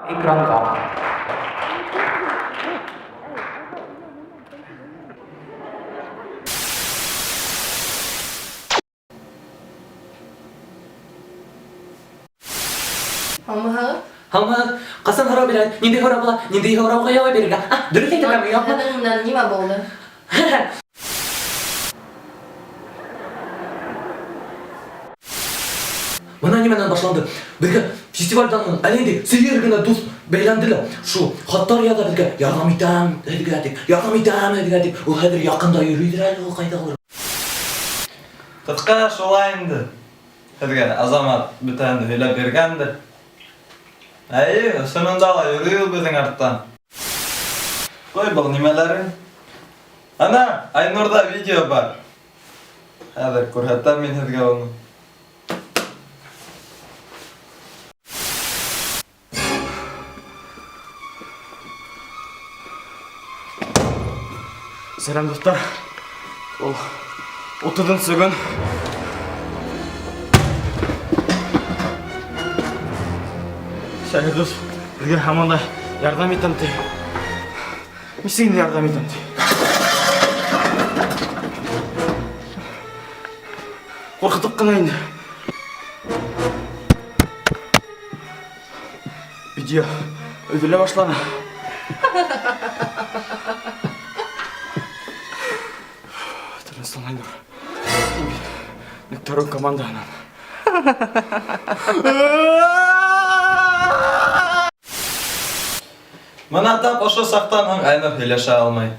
Экранга. Һаумыһығыҙ? Һаумыһығыҙ. Ҡасан һорау бирә? Ниндәй һорау була? Ниндәй һорауға яуап бирергә? А, дөрөҫ әйтәме, юҡмы? Һеҙҙең менән нимә булды? Бына нимәнән башланды. Беҙгә фестивальдан һуң әле инде сәйер генә дуҫ бәйләнде лә, шул хаттар яҙа беҙгә, ярҙам итәм һеҙгә дип, ярҙам итәм һеҙгә дип. Ул хәҙер яҡында йөрөйҙөр әле ул ҡайҙалыр. Ҡыҫҡа шулай инде. Һеҙгә Азамат бөтәһен дә һөйләп биргәндер. Әйе, ысынында ла йөрөй ул беҙҙең арттан. Ҡуй был нимәләрен. Ана, Айнурҙа видео бар. Хәҙер күрһәтәм мин һеҙгә уны. Сәлам, дуҫтар. Ул 30 көн. Сәлим дус, беҙгә һаман да ярҙам итәм ти. Нисек инде ярҙам итәм ти? Ҡурҡытып ҡына инде. Видео өҙөлә башланы. Тыныслан, Айнур. Нектарон командаһынан. Бына тап ошо саҡтан һуң Айнур һөйләшә алмай.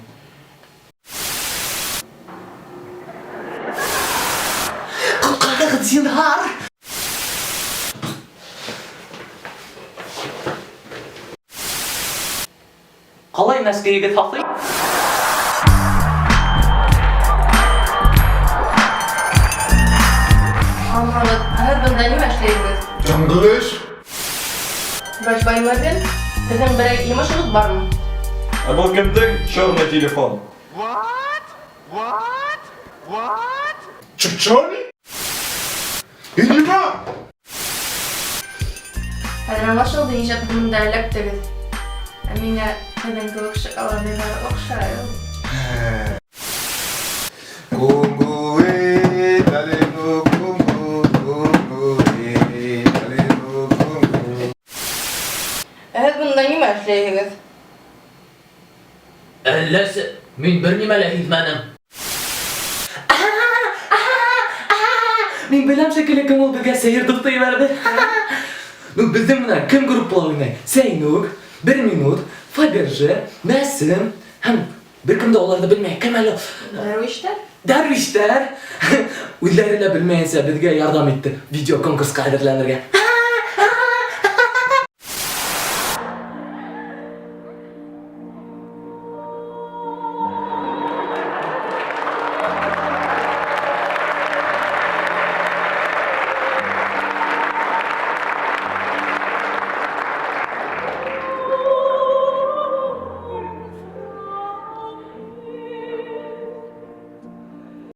Ҡотҡарығыҙ, зинһар! Ҡалай мәскәйегеҙ һаҫый? Аңлағыҙ, ә һеҙ бында нимә эшләйһегеҙ? Яңғыҙ эш. Врач Баймырҙин, һеҙҙең берәй йомошоғоҙ бармы? Ә был кемдең черный телефон? Чё-чё? Нимә? Хәҙер аңлашылды, нишләп монда эләктегеҙ. Ә миңә һеҙҙең кеүек шоколадныйлар оҡшай ул. Ә һеҙ бында нимә эшләйһегеҙ? Әлләсе, мин бер нимә лә һиҙмәнем. Мин беләм шикелле, кем ул безгә сәер дусты ебәрҙе. Ну, беҙҙең менән кем группала уйнай? Сәйнүк, Бер минут, Фаберже, Мәсем һәм беркем дә аларны белмәй. Кем әле ул? Дәрвиштәр? Дәрвиштәр! Үзләре дә белмәенсә безгә ярдәм итте видео конкурска әзерләнергә.